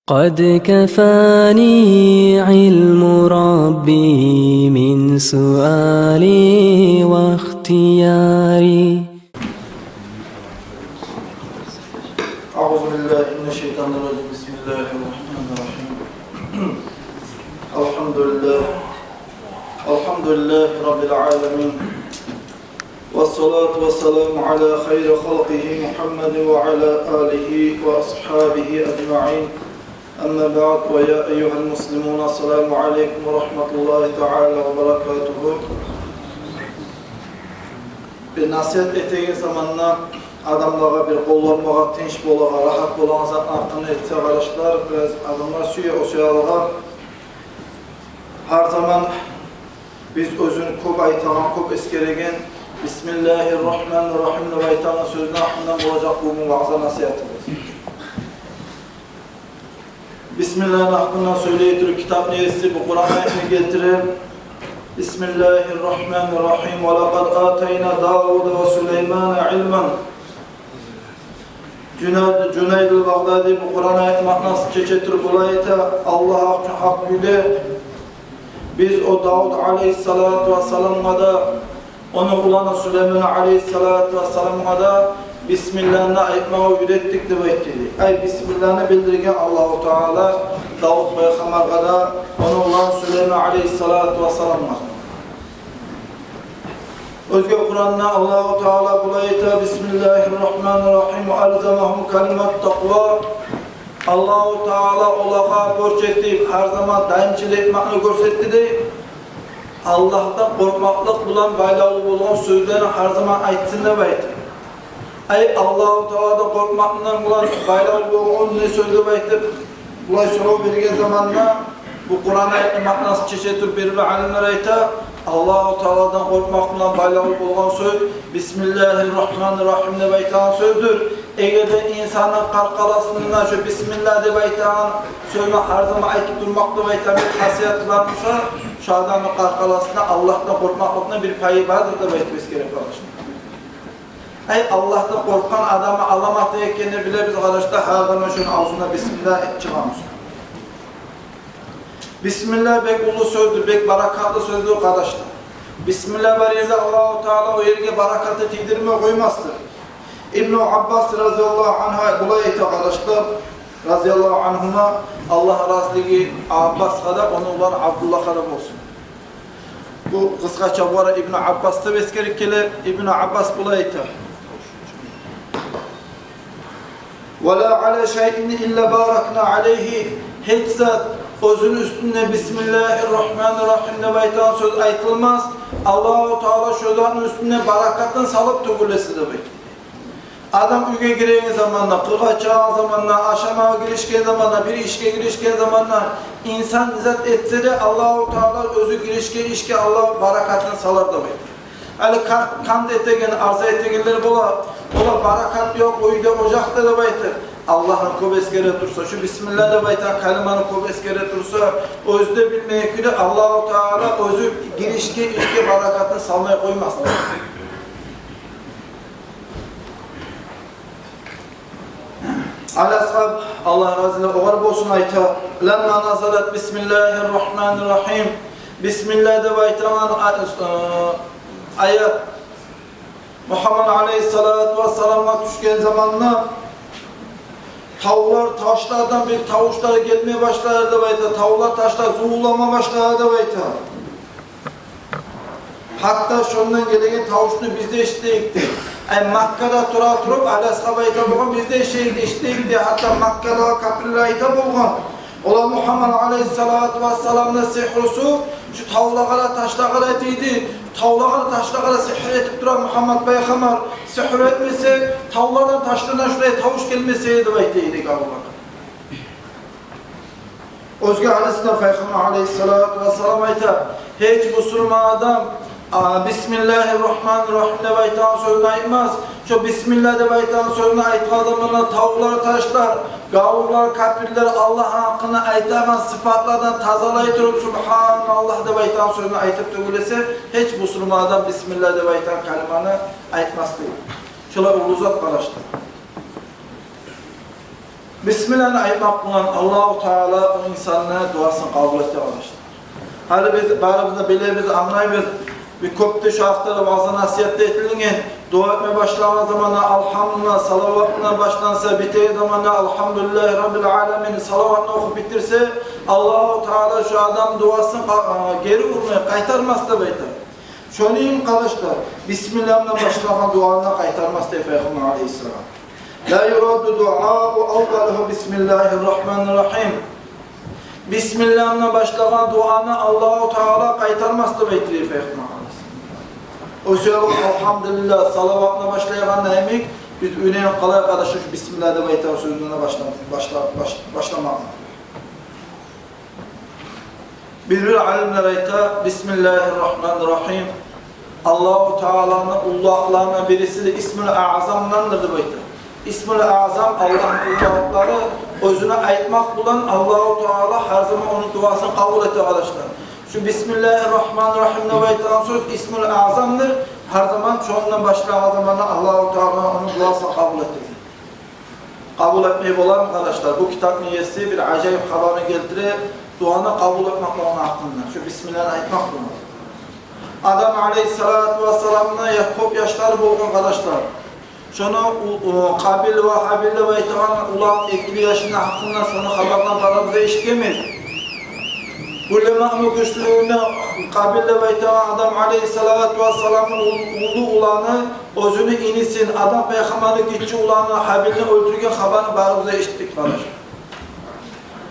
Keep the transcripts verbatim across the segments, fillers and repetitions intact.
قد كفاني علم ربي من سؤالي واختياري. أعوذ بالله من الشيطان الرجيم. بسم الله الرحمن الرحيم. الحمد لله. الحمد لله رب العالمين. والصلاة والسلام على خير خلقه محمد وعلى آله وأصحابه أجمعين. أما بعد، ويا أيها المسلمون، السلام عليكم ورحمة الله تعالى وبركاته. Бир насигьат этеген заманда адамлагъа бир къолланмагъа, тынч болагъа, рагьат болагъан затны гьакъында этсе, къардашлар, бираз адамлар сюе о саялы. Гьар заман биз оьзюн кёп айтагъан, кёп эсгереген «Бисмиллагьи ррагьмани ррагьим» деп айтагъан сёзню гьакъындан болажакъ бугюн ваъза насигьатыбыз. Бисмиллагьны гьакъындан сёйлей туруп, китапны еси бу Къуран аятны гелтире. بسم الله الرحمن الرحيم. ولقد آتينا داود وسليمان علما. Жунайд, Жунайд ал-Багъдади бу Къуран аятны маънасын чече туруп булай айта: Аллагь гьакъ учун гьакъ кюйде, биз о Давуд алейгьиссалату вассаламгъа да, ону уланы Сулейман алейгьиссалату вассаламгъа да бисмиллагьны айтмагъа уьйретдик деп айтды. Ай, бисмиллагьны билдирген Аллагьу Таала Давуд пайхаммаргъа да, ону уланы Сулейман алейгьиссалату вассаламгъа да. Оьзге Къуранда Аллагьу Таала булай айта: بسم الله الرحمن الرحيم. ألزمهم كلمة التقوى. Аллагьу Таала олагъа борч этип, гьар заман даимчилик этмекни гёрсетди дей. Аллагьдан къоркъмакълыкъ булан байлавлу болгъан сёзлени гьар заман айтсын деп айта. Ай, Аллагьу Тааладан къоркъмакъ булан байлавлу болгъан не сёз деп айтып, булай сорав берген заманда, бу Къуран аятны маънасын чече туруп, бир-бир алимлер айта, Аллагьу Тааладан къоркъмакъ булан байлавлу болгъан сёз «Бисмиллагьи ррагьмани ррагьим» деп айтагъан сёздюр. Эгер де инсанны къаркъарасында шу «Бисмиллагь» деп айтагъан сёзню гьар заман айтып турмакъ деп айтагъан бир хасияты бар буса, шу адамны къаркъарасында Аллагьдан къоркъмакълыкъны бир пайы бардыр деп айтып эсгере, къардашлар. Ай, Аллагьдан къоркъгъан адамны аламаты экенни билебиз, къардашлар, гьар заман шону авзунда бисмиллагь чыгъа буса. Бисмиллагь бек уллу сёздюр, бек баракатлы сёздюр, къардашлар. Бисмиллагь бар ерде Аллагьу Таала о ерге баракатны тийдирмей къоймасдыр. Ибну Аббас разияллагьу ангьу булай айта, къардашлар, разияллагьу ангьума, Аллагьны разилиги Аббасгъа да, ону уланы Абдуллагьгъа да болсун. Бу къысгъача бары Ибну Аббасдан эсгерип геле. Ибну Аббас булай айта: ولا على شيء إلا باركنا عليه. Гьеч зат оьзюню уьстюнде «Бисмиллагьи ррагьмани ррагьим» деп айтагъан сёз айтылмас, Аллагьу Таала шо затны уьстюне баракатын салып тюгюл эсе деп айта. Адам уьйге гиреген заманда, къыргъа чыгъагъан заманда, ашамагъа гиришген заманда, бир ишге гиришген заманда, инсан не зат этсе де, Аллагьу Таала оьзю гиришген ишге Аллагь баракатын салар деп айта. Гьали къан-, къант этеген, арза этегенлер бола, олар баракат ёкъ уьйде, ожакъда деп айта. Аллагьны кёп эсгере турса, шу «Бисмиллагь» деп айтагъан калиманы кёп эсгере турса, оьзю де билмей кюйде Аллагьу Таала оьзю гиришген ишге баракатын салмай къоймас. Али Асгьаб, Аллагь разилиги огъар болсун, айта: لما نزلت بسم الله الرحمن الرحيم. «Бисмиллагь» деп айтагъан а-, э, аят Мугьаммад алейгьиссалату вассаламгъа тюшген заманда, тавлар, ташлардан бир тавушлар гелме башлады деп айта, тавлар, ташлар зувлама башлады деп айта. Гьатта шондан гелеген тавушну биз де эшитдик дей. Ай, Маккада тура туруп, Али Асгьаб айта болгъан, биз де эшитдик, эшитдик дей. Гьатта Маккадагъы капирлер айта болгъан. Олар Мугьаммад алейгьиссалату вассаламны сигьрусу шу тавлагъа да, ташлагъа да тийди. Тавлагъа да, ташлагъа да сигьру этип тура Мугьаммад пайхаммар. Сигьру этмесе, тавлардан, ташлардан шулай тавуш гелмес эди деп айта эди гавурлагъа. Оьзге гьадисде Пайхаммар алейгьиссалату вассалам айта: гьеч бусурман адам, а, «Бисмиллагьи ррагьмани ррагьим» деп айтагъан сёзню айтмас. Шо «Бисмиллагь» деп айтагъан сёзню айтгъан заманда тавлар, ташлар, гавурлар, капирлер Аллагьны гьакъында айтагъан сыпатлардан тазалай туруп, «Субгьаналлагь» деп айтагъан сёзню айтып тюгюл эсе, гьеч бусурман адам «Бисмиллагь» деп айтагъан калиманы айтмас дей. Шолай уллу зат, къардашлар. Бисмилланы айтмакъ булан Аллагьу Таала о инсанны дуасын къабул эте, къардашлар. Гьали биз барыбыз да билебиз, англайбыз. Бир кёп де шу гьакъда ваъза-насигьатда этилинген. Дуа этме башлагъан заманда алгьамдулиллагь, салаватына башланса, битеген заманда алгьамдулиллагьи раббил аламин, салаватны охуп битирсе, Аллагьу Таала шу адамны дуасын къа-, а, гери урмай, къайтармас деп айта. Шону йимик, къардашлар, бисмиллагь булан башлагъан дуаны къайтармас дей Пайхаммар алейгьиссалам. Ла юрадду дуау аввалугьу бисмиллагьир рагьманир рагьим. Бисмиллагь булан башлагъан дуаны Аллагьу Таала къайтармас деп айта Пайхаммар алейгьиссалам. О саялы алгьамдулиллагь, салаватны башлайгъанда йимик, биз уьйренип къалайыкъ, къардашлар, шу бисмиллагь деп айтагъан сёзден башла-, башла-, баш-, башламакъны. Бир-бир алимлер айта, бисмиллагьир рагьманир рагьим Аллагьу Тааланы уллулукъларындан бириси де, исмул аъзамдандыр деп айта. Исмул аъзам Аллагьны уллулукълары, оьзюню айтмакъ булан Аллагьу Таала гьар заман ону дуасын къабул эте, къардашлар. Шу бисмиллагьир рагьманир рагьим деп айтагъан сёз исмул аъзамдыр. Гьар заман шондан башлагъан заманда Аллагьу Таала ону дуасын къабул эте. Къабул этмей боламы, къардашлар? Бу китапны еси бир ажайып хабарны гелтире, дуаны къабул этмекликни гьакъында, шу бисмиллагьны айтмакъ булан. Адам алейгьиссалату вассаламны я-, кёп яшлары болгъан, къардашлар. Шону у-, у-, Къабил ва Гьабил деп айтагъан улан, эки яшны гьакъында шону хабарларын барыбыз да эшитгенбиз. Уллу магьму гючлюгюне Къабил деп айтагъан Адам алейгьиссалату вассаламны ул-, уллу уланы оьзюню инисин, Адам пайхаммарны гиччи уланы Гьабилни оьлтюрген хабарын барыбыз да эшитдик, къардашлар.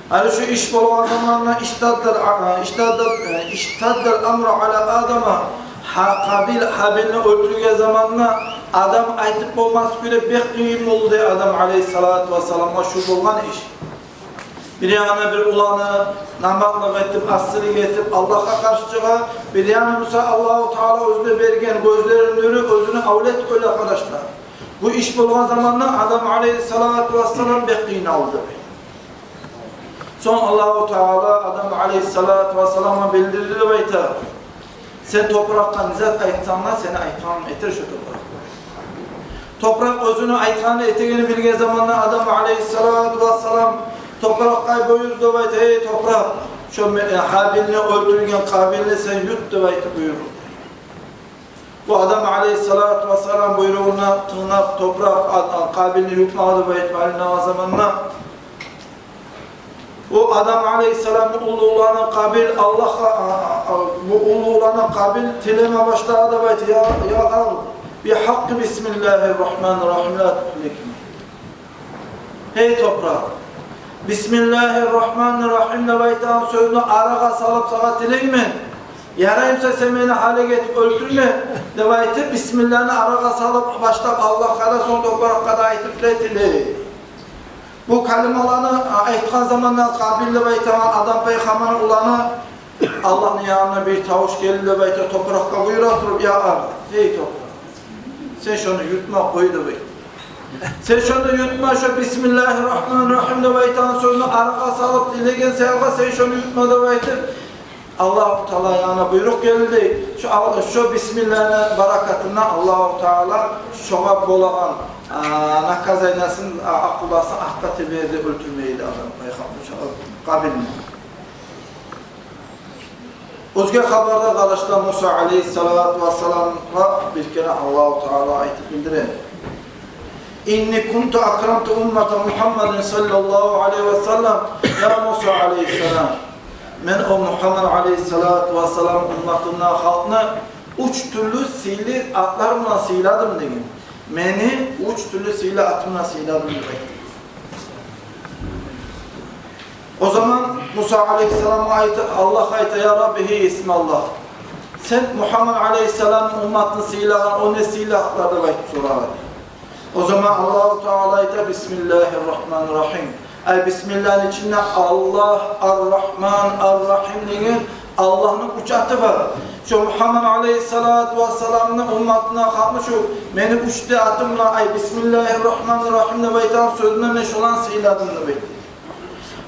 Гьали шу иш болгъан заманда иштаддал, а, иштаддал, э, иштаддал амру ала Адама. Гьа, Къабил Гьабилни оьлтюрген заманда Адам айтып болмас кюйде бек къыйын болду дей Адам алейгьиссалату вассаламгъа шу болгъан иш. Бир янына бир уланы намартлыкъ этип, асилик этип, Аллагьгъа къаршы чыгъа, бир янына буса Аллагьу Таала оьзюне берген гёзлерини нюрю, оьзюню авлет гёре, къардашлар. Бу иш болгъан заманда Адам алейгьиссалату вассалам бек къыйналды. Сонг Аллагьу Таала Адам алейгьиссалату вассаламгъа билдирди деп айта. Сен топуракъгъа не зат айтсанг да, сени айтгъанынгны этер шу топуракъ. Топуракъ оьзюню айтгъанын этегенин билген заманда Адам алейгьиссалату вассалам топуракъгъа буюрду деп айта: «Эй топуракъ, шу ме-, э, Гьабилни оьлтюрген Къабилни сен ют», — деп айтып буюрду. Бу Адам алейгьиссалату вассалам буйругъуна тынглап, топуракъ а-, а-, Къабилни ютмагъа деп айтып алынагъан заманда, бу Адам алейгьиссаламны уллу уланы Къабил Аллагьгъа, а, а, а, бу уллу уланы Къабил тилеме башлады деп айта: «Я, я ард, би гьакъкъи бисмиллагьир рагьманир рагьим ла тугьликни». Гьей топуракъ, бисмиллагьир рагьманир рагьим деп айтагъан сёзню арагъа салып сагъа тилеймен. Ярай буса, сен мени гьалек этип оьлтюрме деп айтып, бисмиллагьны арагъа салып башлап, Аллагьгъа да, сонг топуракъгъа да айтып тилей. Бу калималаны айтгъан заманда Къабил деп айтагъан Адам пайхаммарны уланы Аллагьны янындан бир тавуш гелди деп айта, топуракъгъа буюра туруп: «Я ард, гьей топуракъ, сен шону ютма, къой», — деп айта. «Сен шону ютма, шу бисмиллагьир рагьманир рагьим деп айтагъан сёзню арагъа салып тилеген саялгъа сен шону ютма», — деп айтып, Аллагьу Таала янындан буйрукъ гелди. Шу ал-, шу бисмиллагьны баракатындан Аллагьу Таала шогъар болагъан, а, наказаниясын, а, акъубасын артгъа теберди, оьлтюрмей эди Адам пайхаммар, шу Къабилни. Оьзге хабарда, къардашлар, Муса алейгьиссалату вассаламгъа бир керен Аллагьу Таала айтып билдире: «Инни кунту акрамту уммата Мухаммадин саллаллагьу алейгьи ва саллам». Я Муса алейгьиссалам, мен о Мухаммад алейгьиссалату вассалам умматындан халкъны уьч тюрлю сыйлы атлар булан сыйладым деген. Мени уьч тюрлю сыйлы атым булан сыйладым деп айтды. О заман Муса алейгьиссаламгъа айта, Аллагь айта: «Я Рабби, гьей исми Аллагь, сен Мухаммад алейгьиссаламны умматын сыйлагъан о не сыйлы атлар?» — деп айтып сорай. О заман Аллагьу Таала айта: «Бисмиллагьир рагьманир рагьим». Ай, бисмиллагьны ичинде Аллагь, Ар-Рагьман, Ар-Рагьим деген Аллагьны уьч аты бар. Шу Мухаммад алейгьиссалату вассаламны умматына хатны шу мени уьч де атым булан, ай, бисмиллагьир рагьманир рагьим деп айтагъан сёзюмден мен шоланы сыйладым», — деп айтды.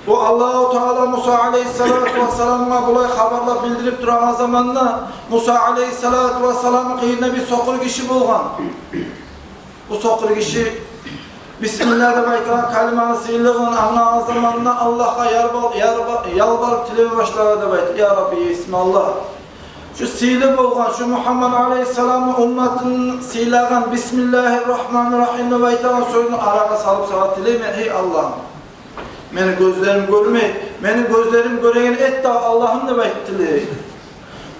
Бу Аллагьу Таала Муса алейгьиссалату вассаламгъа булай хабарлап билдирип турагъан заманда, Муса алейгьиссалату вассаламны къырыйында бир сокъур гиши болгъан. Бу сокъур гиши Бисмиллагь деп айтагъан калиманы сыйлыгъын англагъан заманда Аллагьгъа ярбал-, ярба-, ялбарып тилеме башлар деп айта: «Я Рабби, исми Аллагь, шу сыйлы болгъан, шу Мугьаммад алейгьиссаламны умматын сыйлагъан бисмиллагьи ррагьмани ррагьим деп айтагъан сёзню арагъа салып сагъа тилеймен, гьей Аллагьым. Мени гёзлерим гёрмей, мени гёзлерим гёреген эт дагъы, Аллагьым», — деп айтып тилей.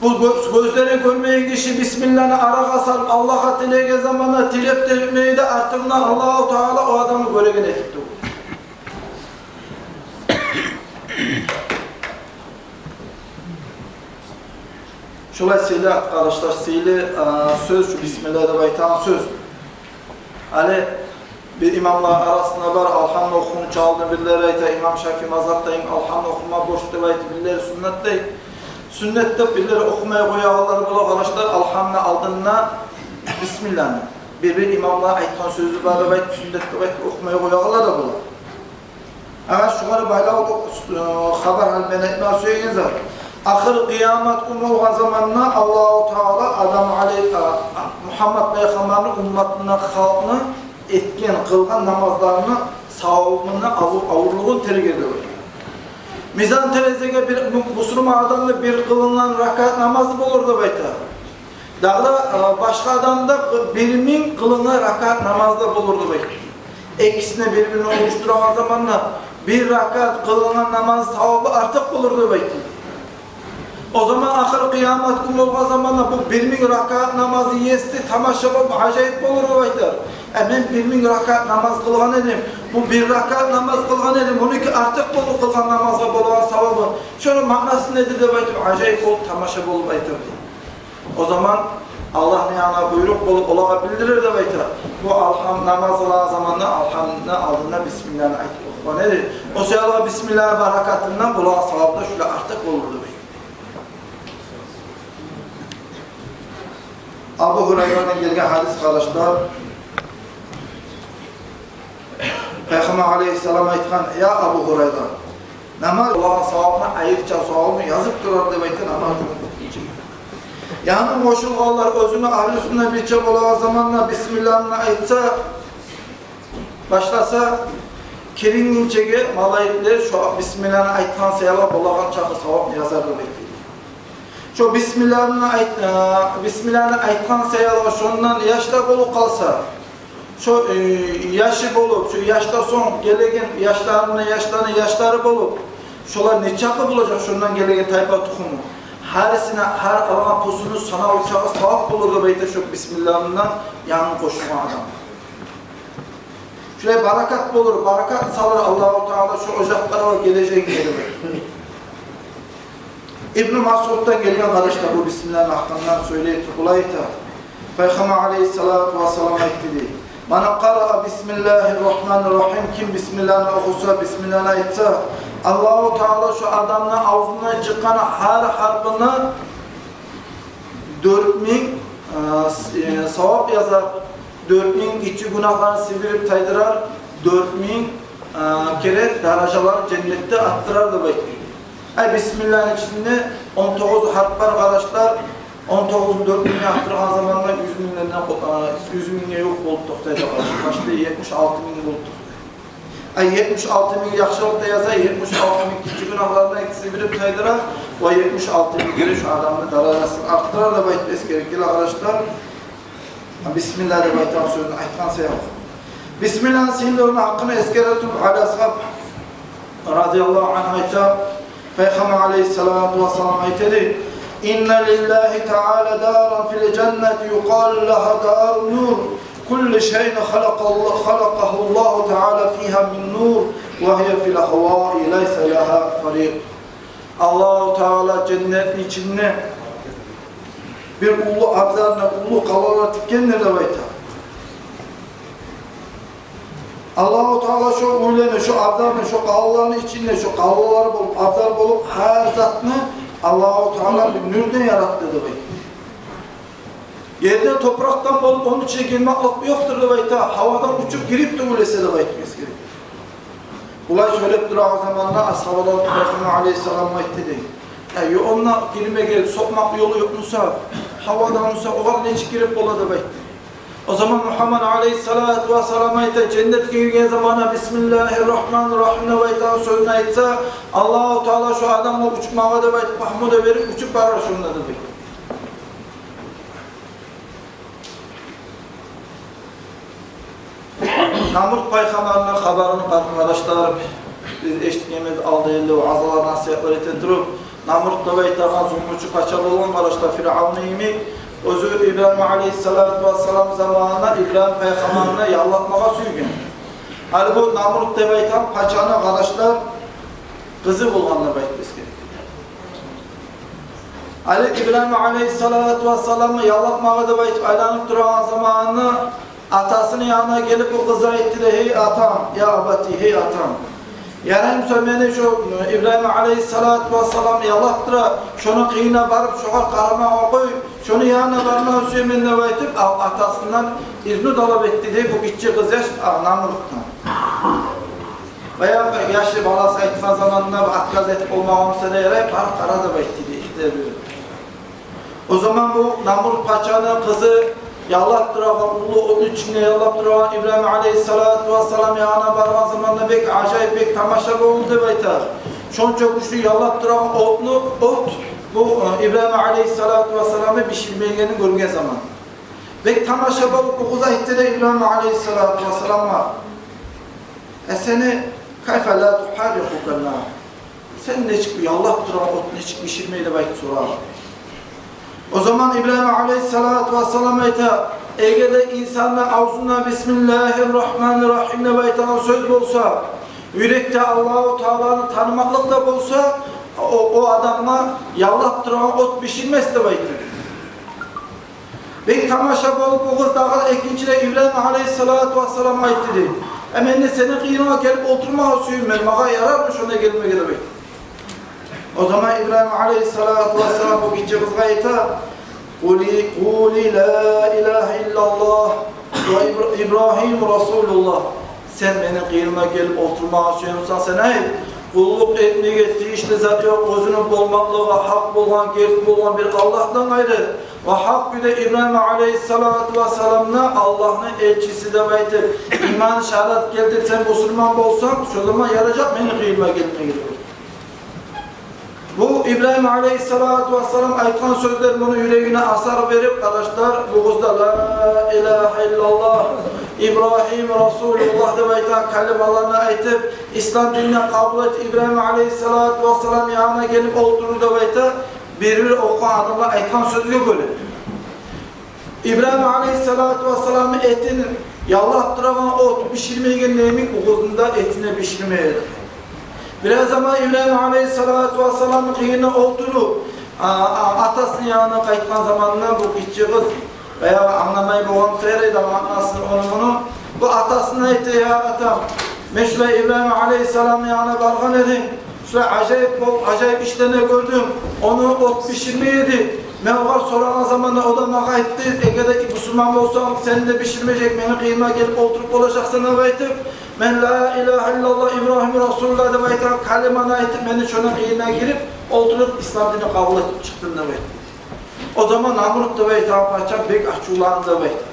Бу гё-, гёзлери гёрмейген гиши бисмиллагьны арагъа салып Аллагьгъа тилеген заманда тилеп де битмей де, артындан Аллагьу Таала о адамны гёреген этип тура. Шолай сыйлы, къардашлар, сыйлы, а, сёз шу бисмиллагь деп айтагъан сёз. Гьали бир имамлар арасында бар, Алгьамны охугъунчу алдын бирлери айта, имам Шафии мазгьабда инг Алгьамны охума борч деп айтып, бирлери сюннет дей. Сюннет деп, бирлери охумай къоягъанлар бола, къардашлар, Алгьамны алдында бисмиллагьны. Бир-бир имамлар айтгъан сёзю бар деп айтып, сюннет деп айтып, охумай къоягъанлар да бола. Агъа, шугъар байлавлу, э, хабар, гьали мен айтма сюеген зат. Ахыр къыямат гюн болгъан заманда Аллагьу Таала Адам алей-, а, а, Мугьаммад пайхаммарны умматындан халкъны этген, къылгъан намазларыны савабыны авур-, авурлугъун тергер деп айта. Мизан терезеге бир му-, бусурман адамны бир къылынгъан ракаат намазы болур деп айта. Дагъы да, э, башгъа адамда бир минг къылынгъан ракаат намазы да болур деп айта. Экисин бир-бирине урушдурагъан заманда бир ракаат къылынгъан намаз савабы артыкъ болур деп айта. О заман ахыр къыямат гюн болгъан заманда бу бир минг ракаат намазны еси тамаша болуп, ажайып болур деп айта. Э, мен бир минг ракаат намаз къылгъан эдим, бу бир ракаат намаз къылгъан эдим, мунуки артыкъ болур къылгъан намазгъа болагъан савабы. Шону маънасы недир деп айтып, ажайып болуп, тамаша болуп айтар дей. О заман Аллагьны янындан буйрукъ болуп, олагъа билдирер деп айта. Бу Алгьам намаз къылагъан заманда Алгьамны алдында бисмиллагьны айтып охугъан эди. О саялы бисмиллагьны баракатындан болагъан савап да шулай артыкъ болур деп айта. Абу Гьурайрадан гелген гьадис, къардашлар. Пайхаммар алейгьиссалам айтгъан: «Я Абу Гьурайра, намаз къылагъан савабын, айрыча савабын язып турар», — деп айтгъан намаз гюн. Янгы къошулгъанлар, оьзюню агьлюсюнден бирче болагъан заманда бисмиллагьны айтса, башласа, кирингинчеге малайиклер шо бисмиллагьны айтгъан саялы болагъан чакъы савабын язар деп айта. Шо бисмиллагьны айт-, э, бисмиллагьны айтгъан саялы шондан яш да болуп къалса, шо, э, яшы болуп, шо яшдан сонг гелеген яшларыны яшларыны яшлары болуп, шолар нечакъы болажакъ шондан гелеген тайпа тухуму? Гьарисине, гьар алгъан пусуну санаву чакъы савап болур деп айта шо бисмиллагьдан янгы къошулгъан адам. Шулай баракат болур, баракат салар Аллагьу Таала шо ожакълагъа гележегинге деп. Ибну Масъуддан гелген, къардашлар, бу бисмиллагьны гьакъындан сёйлей туруп, булай айта. Пайхаммар алейгьиссалату вассалам айтды дей: «Ман къараа бисмиллагьир рагьманир рагьим», ким бисмиллагьны охуса, бисмиллагьны айтса, Аллагьу Таала шо адамны авзундан чыкъгъан гьар гьарпына дёрт минг, э, с-, э, савап язар, дёрт минг гиччи гюнагьларын сибирип тайдырар, дёрт минг, э, керен даражаларын женнетде артдырар деп айтды. Ай, бисмиллагьны ичинде он тогъуз гьарп бар, къардашлар. Он тогъузну дёрт мингге артдыргъан заманда юз минглерден къо-, э, юз мингге ювукъ болуп токътай, къардашлар. Башда етмиш алты минг болуп токътай. Ай, етмиш алты минг яхшылыкъ да яза, етмиш алты минг гиччи гюнагьларын сибирип тайдыра, ва етмиш алты минг керен шо адамны даражасын артдырар деп айтып эсгерген, къардашлар. Бисмиллагь деп айтагъан сёзню айтгъан саялы. Бисмиллагьны сыйлылыгъыны гьакъында эсгере туруп, Али асгьаб радияллагьу ангьу айта, Пайхаммар алейгьиссалату вассалам айта дей: «Инна лиллагьи таала даран фил жаннати юкъалу лагьа дарун нур. Куллу шайин халакъалла-, халакъагьу Ллагьу таала фигьа мин нур, ва гьия фил гьаваи лайса лагьа тарикъ». Аллагьу Таала женнетни ичинде бир уллу абзарны, уллу къалалар тикгендир деп айта. Аллагьу Таала шо уьйлени, шо абзарны, шо къалаланы ичинде, шо къалалар болуп, абзар болуп, гьар затны Аллагьу Таала бир нюрден яратды деп айта. Ерден, топуракъдан болуп, ону ичине гирмеклик ёкъдур деп айта, гьавадан учуп гирип тюгюл эсе деп айтып эсгере. Булай сёйлеп турагъан заманда асгьабалар Пайхаммар алейгьиссаламгъа айтды дей: «Я, онда гирмеге, сокъмакъ ёлу ёкъ буса, гьавадан буса, огъар нечик гирип бола?» — деп айтды. О заман Мугьаммад алейгьиссалату вассалам айта, женнетге гирген заманда «Бисмиллагьи ррагьмани ррагьим» деп айтагъан сёзню айтса, Аллагьу Таала шо адамгъа учуп магъа деп айтып, пагьму да берип, учуп барар шонда деп айта. Намрут пайхаммарны хабарын, къардашлар, биз эшитгенбиз алда, элли ваазалар, насигьатлар эте туруп, Намрут деп айтагъан зулмучу пача болгъан, къардашлар, Фиръавну йимик. Оьзю Ибрагьим алейгьиссалату вассалам заманында Ибрагьим пайхаммарны яллатмагъа сюйген. Гьали бу Намрут деп айтагъан пачаны, къардашлар, къызы болгъан деп айтып эсгерген. Гьали Ибрагьим алейгьиссалату вассаламны яллатмагъа деп айтып айланып турагъан заманында атасыны янына гелип, бу къыз айтды дей: «Гьей атам, я абати, гьей атам. Яраймыса мени шо Ибрагьим алейгьиссалату вассалам яллап тура, шону къырыйына барып, шогъар къарамагъа къой, шону янына бармагъа сюемен», — деп айтып, а-, атасындан изну талап этди дей бу гиччи къызъяш, а, Намрутдан. Баягъы яшы, баласы айтгъан заманында бу отказ этип болмагъан буса да ярай, барып къара деп айтды дей. О заман бу Намрут пачаны къызы яллап турагъан, уллу отну ичинде яллап турагъан Ибрагьим алейгьиссалату вассалам янына баргъан заманда бек ажайып, бек тамаша болду деп айта. Шонча гючлю яллап турагъан отну, от бу, э, Ибрагьим алейгьиссалату вассаламны биширмейгенин гёрген заман. Бек тамаша болуп, бу къыз айтды дей Ибрагьим алейгьиссалату вассаламгъа: «Э, сени, кайфа ла тухаррикъу ннар? Сен нечик бу яллап турагъан от нечик биширмей?» — деп айтып сорагъан. О заман Ибрагьим алейгьиссалату вассалам айта: «Эгер де инсанны авзунда «Бисмиллагьи ррагьмани ррагьим» деп айтагъан сёз болса, юрекде Аллагьу Тааланы танымакълыкъ да болса, о, о адамгъа яллап турагъан от биширмес», — деп айтды. Бек тамаша болуп, бу къыз дагъы экинчилей Ибрагьим алейгьиссалату вассаламгъа айтды дей: «Э, мен де сени къырыйынгъа гелип олтурмагъа сюемен, магъа ярармы шонда гелмеге?» — деп айтды. О заман Ибрагьим алейгьиссалату вассалам бу гиччи къызгъа айта: «Къули, къули ла илагьа иллаллагь ва Ибра-, Ибрагьиму расулуллагь». Сен мени къырыйыма гелип олтурмагъа сюе бусанг, сен айт: «Къуллукъ этмеге тийишли зат ёкъ оьзюню болмакълыгъа гьакъ болгъан, герти болгъан бир Аллагьдан къайры. Ва гьакъ кюйде Ибрагьим алейгьиссалату вассаламны Аллагьны элчиси деп айтып, иман шагьадат гелтирсенг, бусурман болсанг, шо заман яражакъ мени къырыйыма гелмеге», — деп. Бу Ибрагьим алейгьиссалату вассалам айтгъан сёзлер муну юрегине асар берип, къардашлар, бу къыз да «Ла илагьа иллаллагь, Ибрагьим расулуллагь» деп айтагъан калималаны айтып, ислам динни къабул этип, Ибрагьим алейгьиссалату вассалам янына гелип олтурду деп айта, бир-бир охугъан адамлар айтгъан сёзге гёре. Ибрагьим алейгьиссалату вассаламны этин яллап турагъан от биширмейген йимик, бу къызны да этин де биширмей эди. Бираз заман Ибрагьим алейгьиссалату вассаламны къырыйына олтуруп, а, а, атасыны янына къайтгъан заманында бу гиччи къыз баягъы англамай болгъан буса ярай да маънасын ону-муну. Бу атасына айта: «Я атам, мен шулай Ибрагьим алейгьиссаламны янына баргъан эдим. Шулай ажайып бол-, ажайып ишлени гёрдюм. Ону от биширмей эди. Мен огъар сорагъан заманда, о да магъа айтды: эгер де бусурман болсанг, сени де биширмежек, мени къырыйыма гелип олтуруп болажакъсан деп айтып, мен «Ла илагьа иллаллагь, Ибрагьим расулуллагь» деп айтагъан калиманы айтып, мени шону къырыйына гирип олтуруп, ислам динни къабул этип чыкъдым» деп айтды. О заман Намрут деп айтагъан пача бек ачувланды деп айтды.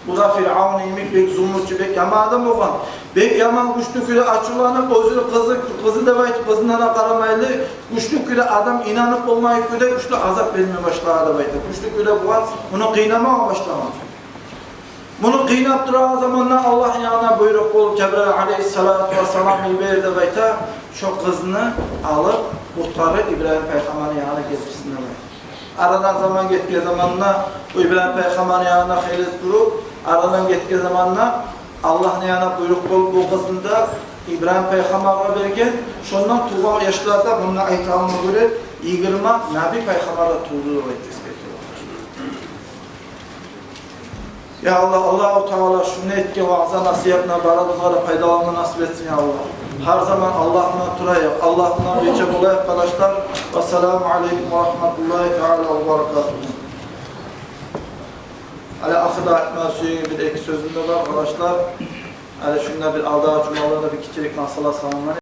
Бу да Фиръавну йимик бек зулмучу, бек яман адам болгъан. Бек яман, гючлю кюйде ачувланып, оьзюню къызы, къызы деп айтып, къызына да къарамайлы, гючлю кюйде адам инанып болмайгъан кюйде гючлю азап берме башлагъан деп айтып. Гючлю кюйде бугъар, муну къыйнамагъа башлагъан. Муну къыйнап турагъан заманда Аллагьны янындан буйрукъ болуп, Жабрайыл алейгьиссалату вассалам йибере деп айта, шо къызны алып, къутгъарып, Ибрагьим пайхаммарны янына гелтирсин деп айта. Арадан заман гетген заманда, бу Ибрагьим пайхаммарны янында хыйлы туруп, арадан гетген заманда Аллагьны янындан буйрукъ болуп, бу къызны да Ибрагьим пайхаммаргъа берген. Шондан тувгъан яшлар да, мунда айтагъангъа гёре, йигирма наби пайхаммар да тувду деп айтды. Я Аллагь, Аллагьу Таала шунда этген ваъза-насигьатдан барыбызгъа да пайдаланма насип этсин, я Аллагь. Гьар заман Аллагьны булан турайыкъ, Аллагьны булан бирче болайыкъ, къардашлар. Вассаламу алейкум ва рагьматуллагьи таала ва баракатугь. Гьали ахырда айтма сюеген бир-эки сёзюм де бар, къардашлар. Гьали шунда бир алдагъы жумаларда бир гиччирек масъала саналгъан.